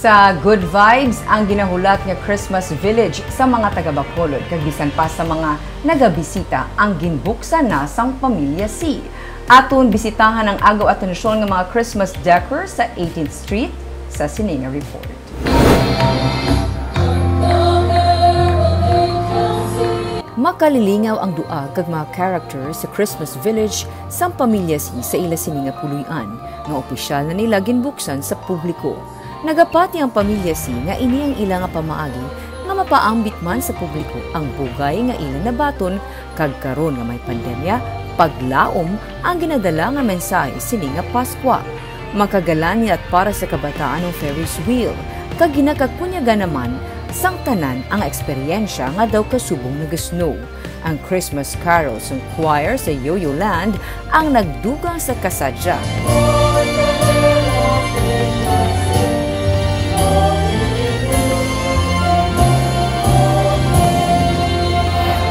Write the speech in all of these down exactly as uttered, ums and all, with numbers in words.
Sa good vibes ang ginahulat nga Christmas Village sa mga taga-Bacolod, kag bisan pa sa mga nagabisita, ang ginbuksan na sang Pamilya C. Aton bisitahan ang agaw atensyon nga mga Christmas decor sa eighteenth Street sa sini nga report. Makalilingaw ang duag kag mga character sa Christmas Village sang Pamilya C sa ila sini nga puloy-an, nga opisyal na nila ginbuksan sa publiko. Nagapati ang Pamilya C nga ini ang ila nga pamaagi nga mapaambit man sa publiko ang bugay nga ila nabaton, kag karon nga may pandemya, paglaom ang ginadala nga mensahe sini nga Paskwa. Makagalanat para sa kabataan ang Ferris wheel, kag ginakakunyagan naman sang tanan ang eksperyensya nga daw kasubong naga-snow. Ang Christmas Carol sang choir sa Yo-Yo Land ang nagdugang sa kasadya.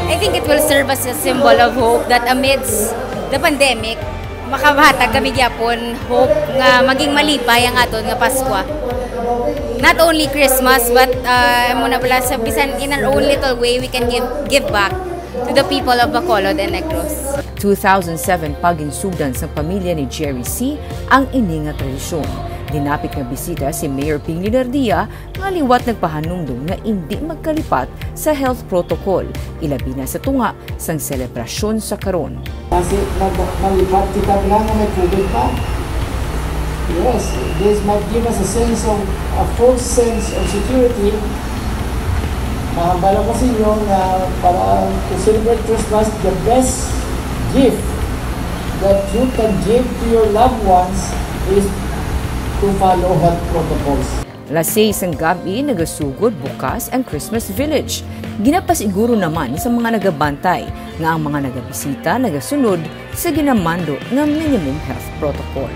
I think it will serve as a symbol of hope that amidst the pandemic, makahatag kami gyapon hope nga maging malipay ang aton nga Paskwa. Not only Christmas, but uh, amo na bala, sa bisan in our own little way, we can give give back to the people of Bacolod and Negros. Two thousand seven pa ginsugdan sang pamilya ni Jerry C ang ini nga tradisyon. Dinapit nga bisita si Mayor Ping Leonardia nga liwat nagpahanumdom nga indi magkalipat sa health protocol, ilabi na sa tunga sang selebrasyon sa karon. Kasi nag- malipat kita lang nga may COVID pa. Yes, this might give us a sense of, a false sense of security. Mahambal ako sa inyo nga para to celebrate Christmas, the best gift that you can give to your loved ones is to follow health protocols. Alas seis sang gab-i nagasugod bukas ang Christmas Village. Ginapasiguro naman sa mga nagabantay nga ang mga nagabisita nagasunod sa ginamando nga minimum health protocol.